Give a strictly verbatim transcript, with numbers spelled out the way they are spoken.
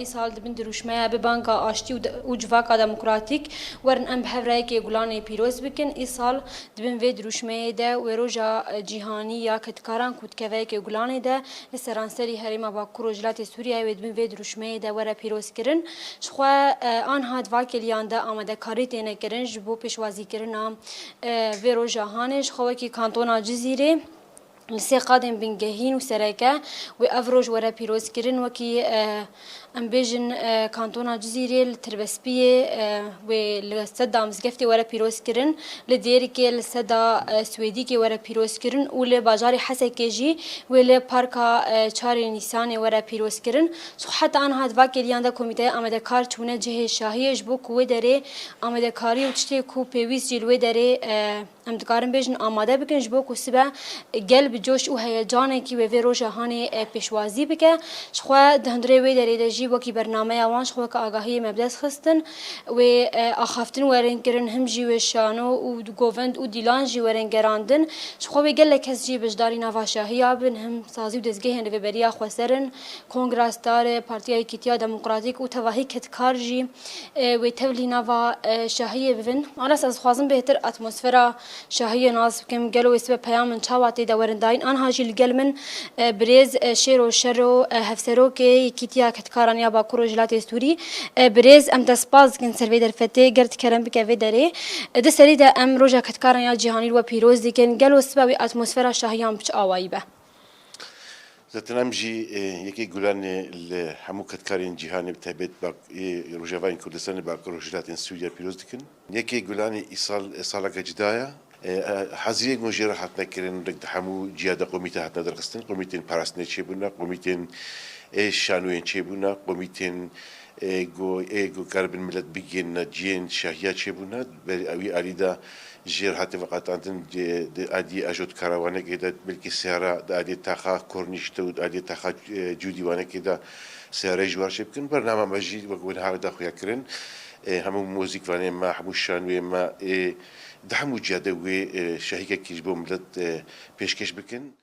Îsal di bin dirûşmeya bi banga aştî û de-, û civaka demokratîk werin em bi hev re yekê Gulanê pîroz bikin. Îsal di bin vê dirûşmeyê de wê roja, e, cîhanî ya kedkaran ku dikeve yekê Gulanê de li seranserî herêma Bakur û Rojhilatê Sûriyeyê wê di bin vê dirûşmeyê de were pîrozkirin. Ji xwe, e, anha di va kêliyan de amadekarî têne kirin ji bo pêşwazîkirina, e, vê roja hanê. Ji xwe wekî kantona Cizîrê li sê qadên bingehîn û sereke wê ev roj were pîrozkirin, wekî, e, em bêjin, e, kantona Cizîrê li Tirbespiyê, e, wê li seda mizgeftê were pîrozkirin, li Dêrikê li seda, e, Swêdîkê were pîrozkirin û li bajarê Hesekê jî wê li Parka, e, Çarê Nîsanê were pîrozkirin. Ji xwe heta aniha di va kêliyan de komîteya amadekar çûne cihê şahiyê ji bo ku wê derê amadekarî û tiştê ku pêwîst jî li wê derê, e, em dikarin bêjin amade bikin ji bo ku sibe gel bi coş û heyecanekî wê vê roja hanê, e, pêşwazî bike. Ji xwe di hundirê wê derê de jî wekî bernameya wan ji xwe weke agahiyê me bi dest xistin, wê, e, axaftin werin kirin, him jî wê şano û govend û dîlan jî werin gerandin. Ji xwe wê gelek kes jî beşdarî nava şahiya bin, him sazî û dezgehên rêveberiya xweser in, Kongra Star e, Partiya Yekîtiya Demokratîk û tevahî kedkar jî, e, wê tevlî nava, e, şahiyê bibin. Anas, ez dixwazim bêhtir atmosfera şahiyê nas bikim. Gelo wê sibe peyamin çawa tê de werin dayîn? Anha jî li gel min, e, birêz, e, Şêro Şero, e, hevserokê Yekîtiya Kedkaran ya Bakur Rojhilatê Sûrî. E, birêz, em te spas dikin ser vê derfetê. Ger dikerem bike vê derê. E, di serî de em Roja Kedkaran ya Cîhanî li we pîroz dikin. Gelo sibe wê atmosfera şahiyan bi çi awayî be? Zaten em jî, e, Yekê Gulanê li hemû kedkarên cîhanê bi taybet bak-, ê Rojavayên Kurdistanê Bakur Rojhilatên Sûriye pîroz dikin. Yekê Gulanê îsal, e, saleke cida ye. E, e, hezirên ku jê re hatine kirin, di hemû ciya de komîte hatine derxistin. Komîtên parastinê çêbûne, komîtên, e, şanoyên çêbûne, komîtên, e, ku, ê ku karibin milet bigihîne cihên şahiya çêbûne. Ber-, wî alî de jê re hate veqetandin, di, di adî ajot karawanekê de, belkî seyara di adî taxa Kornîş de û di adî taxa, e, Cûdîwanekê de seyareyê ji war çêbikin. Bernama me jî wek win hale da xuya kirin. E, hemû muzîkvanê me, hemû şanoyê me, e, di hemû ciya de wê, e, şahîkekî ji bo milet, e, pêşkêş bikin.